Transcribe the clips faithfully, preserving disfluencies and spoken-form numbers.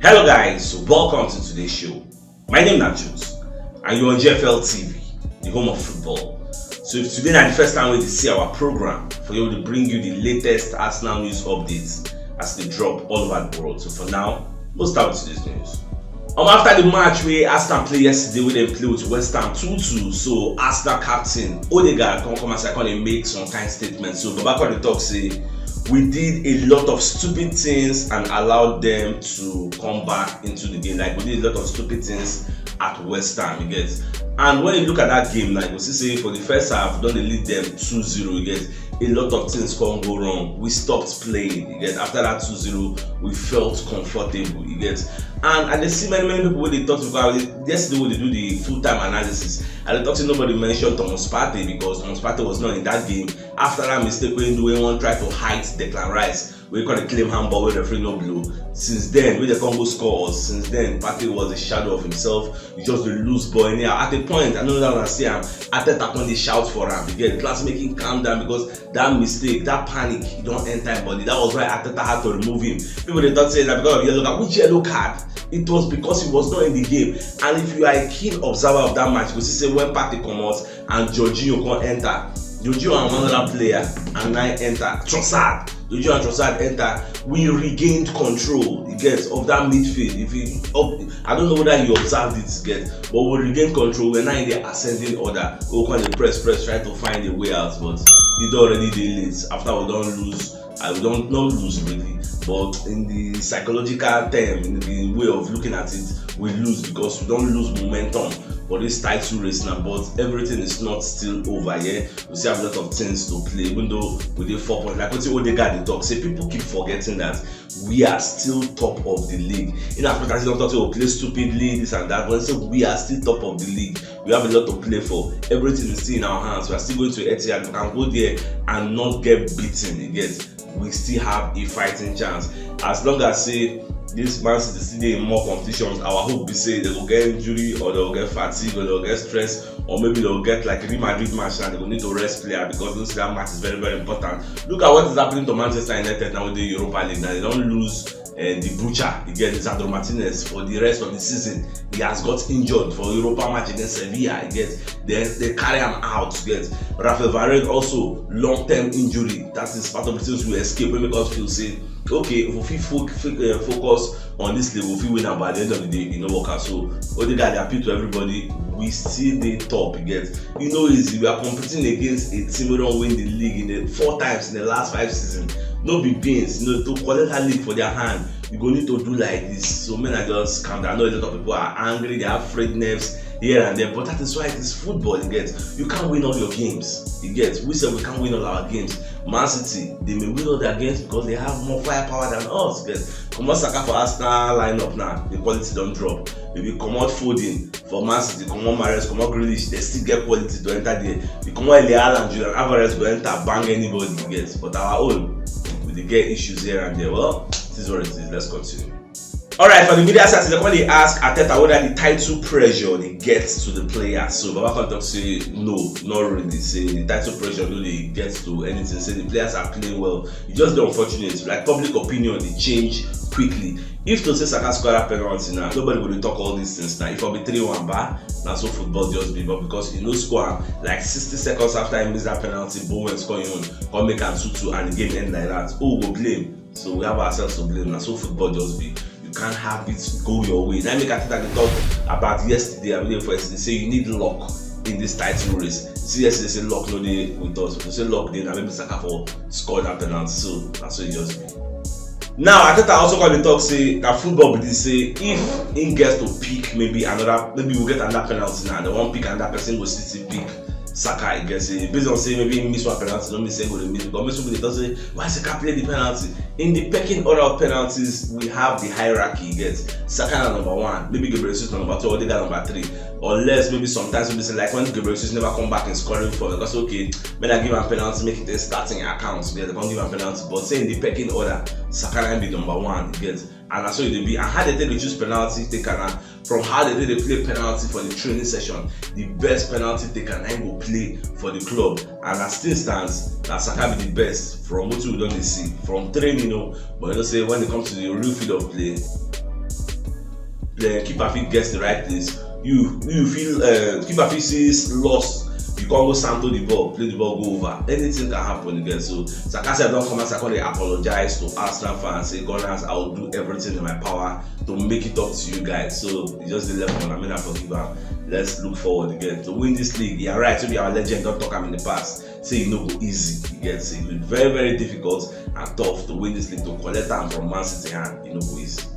Hello guys, welcome to today's show. My name na Jules and you're on G F L T V, the home of football. So if today na the first time wey you see our program, for you to bring you the latest Arsenal news updates as they drop all over the world. So for now, we'll start with today's news. Um, after the match wey Arsenal play yesterday, wey dem play with West Ham two two, so Arsenal captain Odegaard come come outside come dey make some kind statement. So Baba come dey talk say we did a lot of stupid things and allowed them to come back into the game. Like, we did a lot of stupid things at West Ham, you get. And when you look at that game now, you go see say for the first half, we don dey lead them two zero, you get. A lot of things come go wrong. We stopped playing, you get. After that two zero, we felt comfortable, you get. And I dey see many, many people wey dey talk about it. Yesterday, we dey do the full time analysis. I dey talk say nobody mention Thomas Partey because Thomas Partey was not in that game. After that mistake wey he do, wey he wan try to hide Declan Rice, wey come dey claim handball wey referee no blow. Since then, wey dem come go score us, since then, Partey was a shadow of himself. He just dey lose ball anyhow. At a point, I no know that una see am, Arteta come dey shout for am, you get, class make him calm down because that mistake, that panic, e don enter him body. That was why Arteta had to remove him. People dey talk say na because of yellow card. Which yellow card? It was because he was not in the game. And if you are a keen observer of that match, you go see say when Partey comot and Jorginho come enter, Jorginho and one other player and nine enter. Trossard, Jorginho and Trossard enter. We regained control, you get, of that midfield. If you, ob- I don't know whether you observed it, you get, but we regained control. We're now in the ascending order. We come dey press, press, try to find a way out, but e don already dey late. After we don lose, I, we don not lose really, but in the psychological term, in the way of looking at it, we lose because we don lose momentum for this title race now. But everything is not still over here. We still have a lot of things to play, even though we dey four points. Like wetin Odegaard dey talk, say people keep forgetting that we are still top of the league. In as much as you don talk say we play stupidly, this and that, but say we are still top of the league. We have a lot to play for. Everything is still in our hands. We are still going to Etihad. We can go there and not get beaten, you get. We still have a fighting chance. As long as say this Man City still dey in more competitions, our hope be say they go get injury, or they go get fatigue, or they go get stress, or maybe they go get like Real Madrid match now, they go need to rest player because those that match is very, very important. Look at what is happening to Manchester United now with the Europa League. Now they don lose uh, the butcher, you get, Lisandro Martinez, for the rest of the season. He has got injured for Europa match against Sevilla, you get. Then they carry him out, you get. Rafael Varane also long-term injury. That is part of the things we escape, wey make us feel say, okay, if we fit fo- fo- uh, focus on this league, we fit win am, but at the end of the day, e no work out. So Odegaard dey appeal to everybody. We still dey top, you get. E no easy. We are competing against a team wey don win the league in the four times in the last five seasons. No be beans, you know, to collect that league for their hand, you go need to do like this. So make una just calm down. I know a lot of people are angry, they have frayed nerves here and there, but that is why it is football, you get. You can't win all your games, you get. We say we can't win all our games. Man City, they may win all their games because they have more firepower than us, you get. Comot Saka for Arsenal lineup now, the quality don drop. If you comot Foden for Man City, comot Mahrez, comot Grealish, they still get quality to enter there. You comot Erling Haaland, Julian Alvarez go enter, bang anybody, you get. But our own, we dey get issues here and there. Well, this is what it is. Let's continue. All right, for the media side, they come dey ask Arteta whether the title pressure dey get to the players. So Baba come talk say no, not really. Say the title pressure no dey get to anything. Say the players are playing well. E just dey unfortunate. Like, public opinion dey change quickly. If to say Saka score that penalty now, nobody go dey talk all these things now. If I be three one, ba, na so football just be. But because he no score am, like, sixty seconds after he miss that penalty, Bowen score him own, come make am two two, and the game end like that. Who go blame? So we have ourselves to blame. Na so football just be. You can't have it go your way. Now make Arteta dey talk about yesterday. I mean, for yesterday, say you need luck in this title race. See yesterday, say luck no dey with us. If you say luck dey, na maybe Saka for score that penalty. So that's what it just be. Now Arteta also come dey talk say na football be this. Say if he gets to pick maybe another, maybe we get another penalty now. They wan pick another person, go still pick Saka again. Say based on say maybe he miss one penalty, no mean say he go dey miss, because most people dey talk say why Saka play the penalty. In the pecking order of penalties, we have the hierarchy, you get. Saka na number one, maybe Gabriel Jesus na number two, Odegaard number three. Unless maybe sometimes we say, like, when Gabriel Jesus never come back in scoring form, because, okay, when I give am penalty, make it a starting account, yeah, they come give am penalty. But say in the pecking order, Saka na be number one, you get. And na so e dey be. And how they take dey choose penalty taker na from how they take dey play penalty for the training session. The best penalty taker na him go play for the club. And as things stands, na Saka be the best from wetin we don dey see from training, you know. But you know say when it comes to the real field of play, The keeper fit guess the right place. You you feel uh, keeper fit see loss. You come go santo the ball, play the ball, go over. Anything can happen again. So Saka sef don come out, Saka dey apologize to Arsenal fans, say, "Gunners, I will do everything in my power to make it up to you guys." So e just dey left for Lamina, forgive am. Let's look forward again to win this league. You're right, so our legend don talk am in the past. Say e no go easy. You get say e go very very difficult and tough to win this league, to collect am from Man City hand. E no go easy.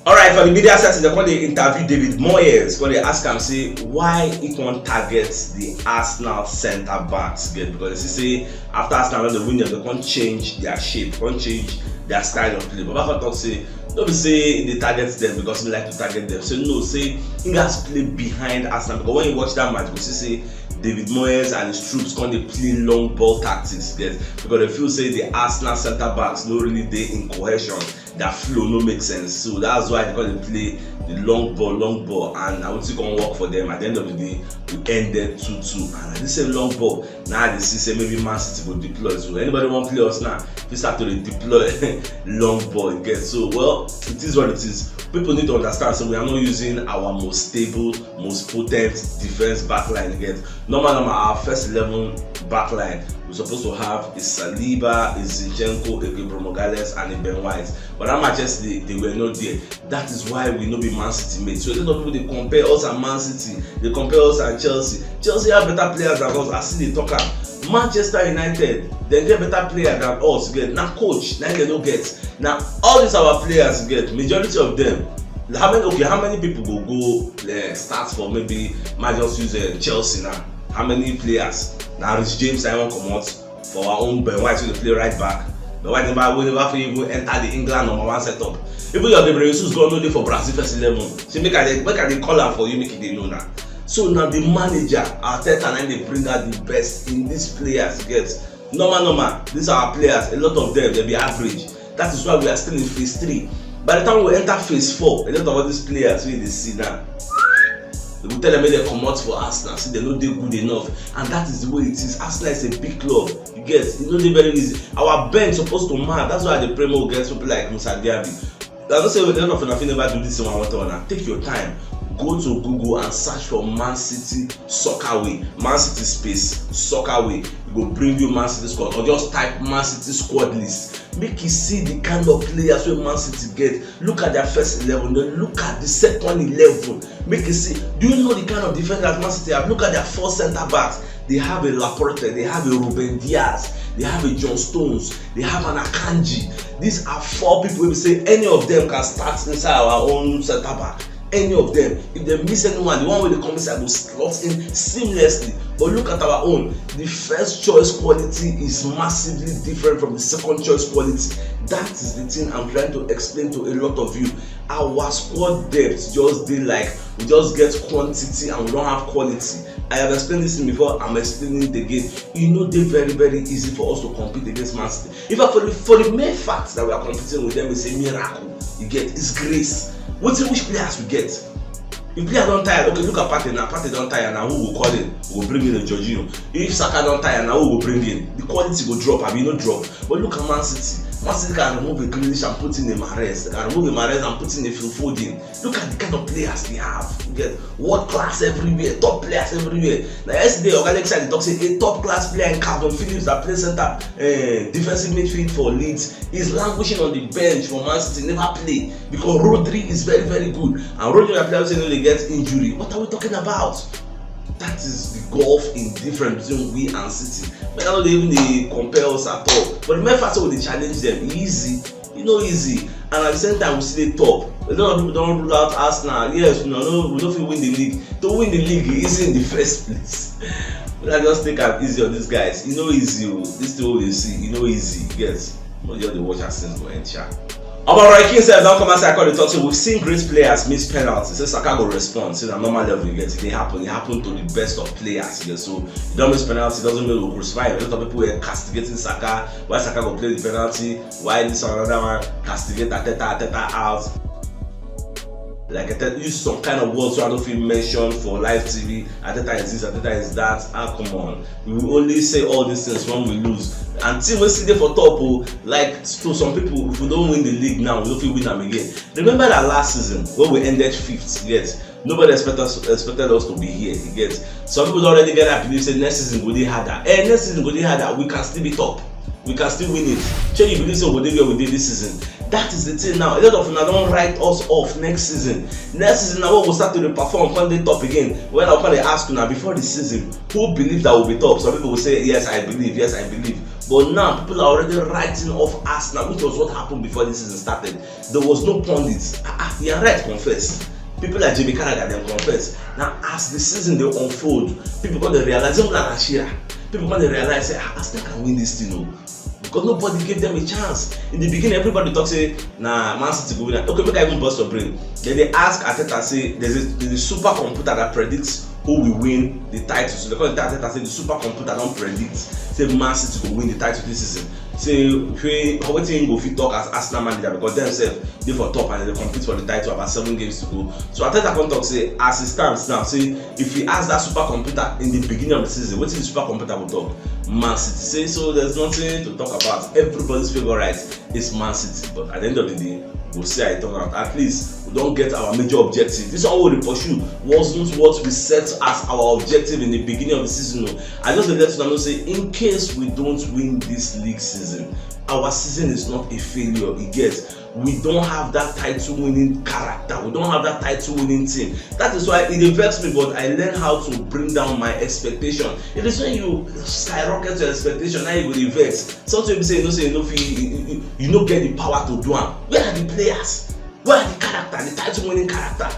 Alright, for the media section, they come dey interview David Moyes, come dey ask am say why he come target the Arsenal centre backs, get, because they see say after Arsenal don dey win, they come change their shape, come change their style of play. Baba come talk say no be say he dey target them because he like to target them. So no, say he gats play behind Arsenal, because when you watch that match, you go see say David Moyes and his troops come dey play long ball tactics, get, because they feel say the Arsenal centre backs no really dey in cohesion. Their flow no make sense. So that's why they call it play the long ball, long ball, and I want to go and work for them. At the end of the day, we ended two two. And this same long ball, now they see say maybe Man City go deploy. So anybody want play us now, we start to dey deploy long ball again. So well, it is what it is. People need to understand. So we are not using our most stable, most potent defense backline again. Normal, normal, our first eleven backline, we supposed to have a Saliba, a Zinchenko, a Gabriel Magalhaes, and a Ben White. But that match yesterday, they were not there. That is why we no be Man City mate. So a lot of people dey compare us and Man City, dey compare us and Chelsea. Chelsea have better players than us. I still dey talk am. Manchester United, they get better player than us. Get na coach, na they no get. Na all these our players get, majority of them. How many, okay, how many people go go uh, start for maybe, might just use uh, Chelsea now? How many players? Now Reece James, I want come out for our own Ben White to play right back. Ben White never, we never fit even enter the England number one setup. Even your Gabriel Jesus go no dey for Brazil first eleven. So make I dey, make I dey call am for you, make e dey know now. So now the manager Arteta, na him dey bring out the best in these players. Get normal, normal. These are our players. A lot of them they be average. That is why we are still in phase three. By the time we enter phase four, a lot of all these players wey you dey see now, they go tell them make they comot for Arsenal, say they no dey good enough, and that is the way it is. Arsenal is a big club. You get, e no dey very easy. Our bench supposed to mad. That's why I dey pray more against people like Musa Diaby. I know say a lot of una fit never do this one. I want to take your time. Go to Google and search for Man City soccer way, Man City space soccer way. E go bring you Man City squad, or just type Man City squad list. Make you see the kind of players wey Man City get. Look at their first eleven, then look at the second eleven. Make you see. Do you know the kind of defenders Man City have? Look at their four centre backs. They have a Laporte, they have a Ruben Dias, they have a John Stones, they have an Akanji. These are four people we say any of them can start inside our own centre back. Any of them. If they miss anyone, the one wey dey come inside go slot in seamlessly. But look at our own. The first choice quality is massively different from the second choice quality. That is the thing I'm trying to explain to a lot of you. Our squad depth just dey like we just get quantity and we don't have quality. I have explained this thing before, I'm explaining it again. E no dey very very easy for us to compete against Man City. In fact, for the for the mere fact that we are competing with them, it's a miracle. You get, it's grace. Wetin, which players we get? If player don tire, okay, look at Partey now. Partey don tire now. Who go call in? We go bring in a Jorginho. If Saka don tire now, who go bring in? The quality go drop. Abi no drop. But look at Man City. Man City can remove a Grealish and put in a Mahrez. They can remove a Mahrez and put in a Phil Foden. Look at the kind of players they have. You get world class everywhere, top players everywhere. Now yesterday, Oga Alexander talk say a top class player in Calvin Phillips that plays center uh, defensive midfield for Leeds is languishing on the bench for Man City, never play because Rodri is very very good, and Rodri na player wey no dey get injury. What are we talking about? That is the gulf in difference between we and City. Make I no dey even dey compare us at all. But the mere fact say we dey challenge them, e easy. E no easy. And at the same time, we still dey top. A lot of people don rule out Arsenal. Yes, we no, no, we no fit win the league. To win the league, e easy in the first place. But I just take am easy on these guys. E no easy o. This thing wey we dey see, e no easy. Yes. But just dey watch as things go end sha. Omo, Roy Keane sef don come outside come dey talk say we've seen great players miss penalty. Say Saka go respond. Say na normal level you get. E dey happen. E happen to the best of players. You get, so you don miss penalty doesn't mean we go crucify you. A lot of people were castigating Saka. Why Saka go play the penalty? Why this one, another one? Castigate Arteta, Arteta out. Like I tell you, some kind of words wey I no fit mention for live T V. Arteta is this, Arteta is that. Ah, come on. We will only say all these things when we lose. And team wey still dey for top o, like, to some people, if we don win the league now, we no fit win am again. Remember that last season wey we ended fifth, yes, nobody expect us, expected us to be here, you get. Some people don already get that belief say next season go dey harder. Eh, next season go dey harder, we can still be top, we can still win it. Shey you believe say we go dey where we dey this season? That is the thing now. A lot of una don write us off next season. Next season na we go start to dey perform, come dey top again. When I come dey ask una before the season, who believe that we be top? Some people go say, "Yes, I believe, yes, I believe." But now, people are already writing off Arsenal, which was what happened before the season started. There was no pundits. Ah, ah, you are right, confess. People like Jamie Carragher, dem confess. Now, as the season dey unfold, people come dey realize, even like Ashira, people come dey realize say, "Ah, Arsenal can win this thing o." Because nobody gave them a chance. In the beginning, everybody talk say na Man City go win am. Okay, make I even burst your brain. Then they ask Arteta say there's a, there's a supercomputer that predicts who will win the title. So they call Arteta say the supercomputer don predict say Man City go win the title this season. Say wey wetin him go fit talk as Arsenal manager, because dem sef dey for top and dem dey compete for the title, about seven games to go. So Arteta come talk say as it stands now, say if he ask that supercomputer in the beginning of the season, wetin the supercomputer go talk? Man City. Say so there's nothing to talk about. Everybody's favourite is Man City, but at the end of the day, we'll see how it turn out. At least we don get our major objective. This one wey we dey pursue wasn't what we set as our objective in the beginning of the season o. I just dey let una know say in case we don't win this league season, our season is not a failure, you get. We don't have that title winning character, we don't have that title winning team. That is why e dey vex me, but I learn how to bring down my expectation. It is when you skyrocket your expectation, now you go dey vex. Something wey be say you know say you no fit, you, you, you no get the power to do am. Where are the players? Where are the character, the title winning character?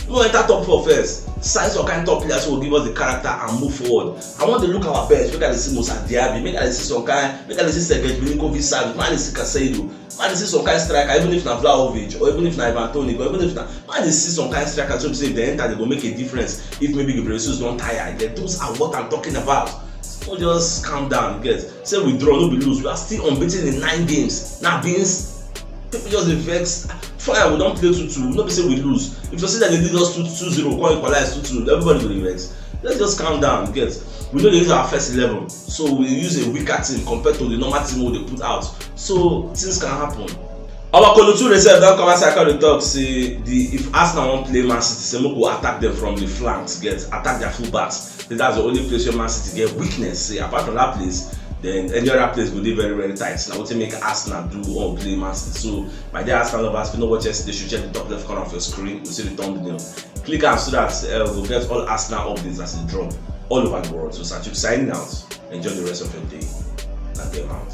We enter top four first. Sign some kind top players who will give us the character and move forward. I want to look our bench. Make I dey see Musa Diaby. Make I dey see some kind. Make I dey see Sergej Milinkovic Savic. Make I dey see Caicedo. Make I dey see some kind striker. Even if na Vlahovic or even if na Ivan Toney or even if na, make I dey see some kind striker. So say if they enter, they go make a difference. If maybe Gabriel Jesus don tire, then those are what I'm talking about. So just calm down, you get. Say we draw, no be lose. We are still unbeaten in nine games. Na beans. People just dey vex. Fine, we don play two two. No be say we lose. If you see that they lead us two two zero, come equalize two two, everybody go dey vex. Let's just calm down, you get. We no dey use our first eleven, so we use a weaker team compared to the normal team wey we dey put out. So things can happen. Our Kolo Toure sef don come outside come dey talk say the, if Arsenal wan play Man City, say make we attack them from the flanks, get, attack their full backs. Say that's the only place where Man City get weakness. Say apart from that place, then any other place go dey very, very tight. Na wetin make Arsenal do or play Man City. So my dear Arsenal lovers, if you no watch yesterday, you should check the top left corner of your screen. You see the thumbnail. Click am so that uh, we'll get all Arsenal updates as they drop all over the world. So Sachuk signing out. Enjoy the rest of your day. And them out.